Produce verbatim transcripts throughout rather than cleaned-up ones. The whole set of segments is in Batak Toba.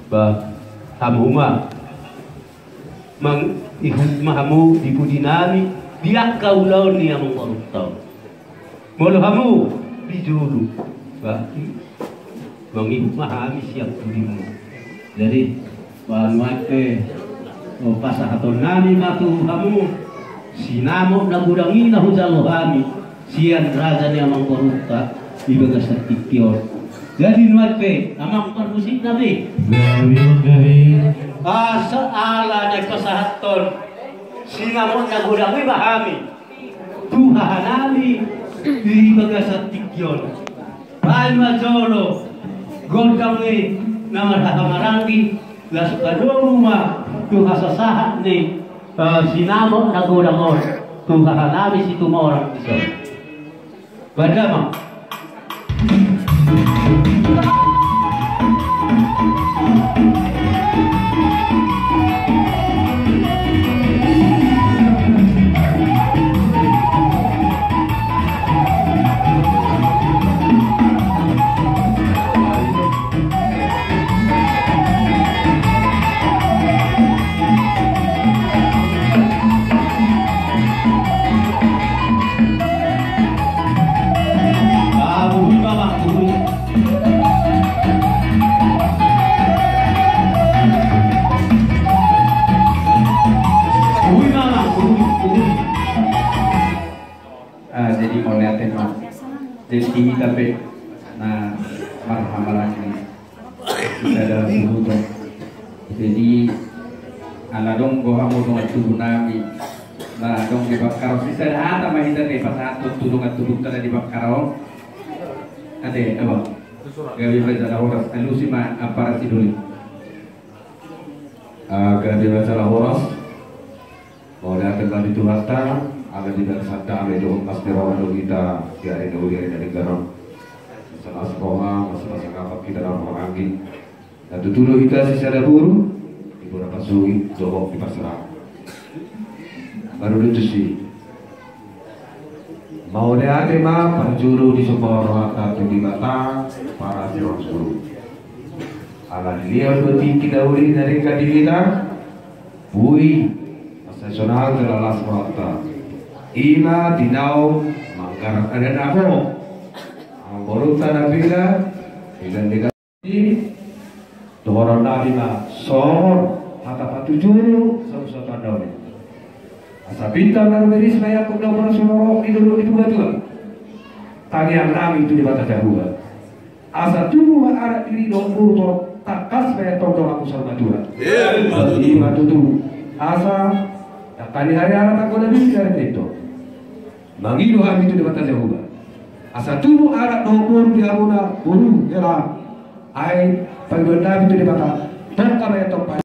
Ba, hamu ma, mangihut ma hamu di pudi nami, di angka ulaon ni amangborunta on. Molo hamu di jolo, ba, mangihut ma hami sian pudimu. Jadi, ba, nuaeng pe, o, pasahaton nami ma tu hamu, sinamot na godang i na hujalo hami sian raja ni amangborunta di bagasan tingki on. Jadi nuaeng pe, amang parmusik nami. Gabe, gabe. Asa ala na pasahathon sinamot na godang i ma hami tu haha nami di bagasan tingki on. Baen ma jolo gondang ni na marhahamaranggi, laos padomu ma tu hasasahat ni, eh, sinamot na godang on tu haha nami Situmorang dison. Baen damang. Ah, jadi mauliate ma. Jadi hita pe na marhahamaranggi. Sisada suhut on. Jadi ala adong do hamu dongan tubu nami na adong di Bakkara on, sisada hata ma hita pasahathon tu dongan tubunta na di Bakkara on. Ate, abang. Gabe ma jala horas, alusi ma ampara sidoli. Ah, gabe ma jala horas. Mauliate ma di Tuhanta, ala dibaen sandang na idohon mas ni roha do hita di ari na uli, ari na denggan on. Mansai las roha, mansai las angka hita na marhahamaranggi. Na tutu do hita sisada boru, di bona pasogit dohot di parsaoran. Baru do tusi. Mauliate ma parjolo disomba rohanta tu Debata, parasi roha suru. Ala dilehon do tingki na uli na denggan di hita, boi mansai sonang jala las rohanta. Ima di naung manggarar adat na ho. Amangborunta na pila, denggan-denggan. Di dohonon nami ma songon hata patujolo sahat tu saonari. Asa pintor na rumiris ma i angkup na umorhon songon rorobot ni dolok ni purbatua. Tangiang nami tu Debata Jahowa. Asa tubu ma anak diri dohot boru torop tangkas ma i antong dohot angka saur matua. Ima tutu. Asa dangka ni ari anak anggo na bisi ari pinto. Mangido hami tu Debata Jahowa. Asa tubu anak dohot boru di hamuna boru hela. Ai pangidoan nami tu Debata, dangka ma i antong.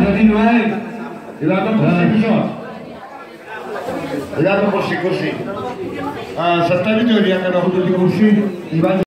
Jadi nuaeng. Ilata kursi bisa. Ilata kursi, kursi. Ah, santabi tu dia kada hutu di kursi. Ibaca.